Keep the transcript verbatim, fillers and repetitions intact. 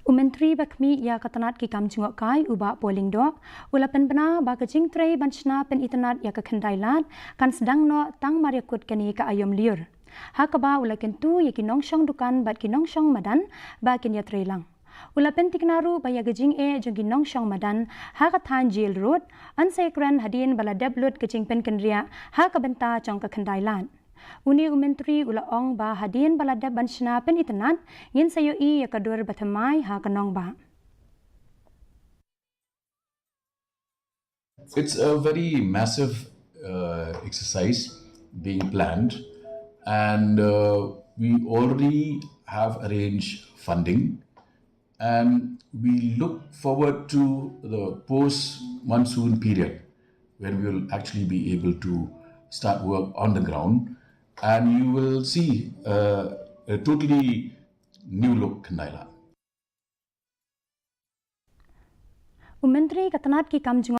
U Myntri ba khmih ïa ka tnat ki kam jngohkai u Bah Paul Lyngdoh u la pynbna ba ka jingtrei ban shna pynitynnad ïa ka Khyndai Lad kan sdang noh tang mar ïa kut kane ka aïom lyiur. Ha kaba u la kyntu ïa ki nongshong dukan bad ki nongshong madan ba kin ïatrei lang. U la pyntikna ruh ba ïa ka jingeh jong ki nongshong madan ha ka thaiñ Jail Road yn sa ïakren hadien ba la dep lut ka jingpynkynriah ha ka bynta jong ka Khyndai Lad. Une u Myntri u la ong ba hadien ba la dep ban shna pynitynnad ngin sa ïohi ïa ka dur ba thymmai ha ka nongbah. It's a very massive uh, exercise being planned, and uh, we already have arranged funding, and we look forward to the post monsoon period when we will actually be able to start work on the ground, and you will see uh, a totally new look Khyndai Lad. U Myntri ka tnat ki kam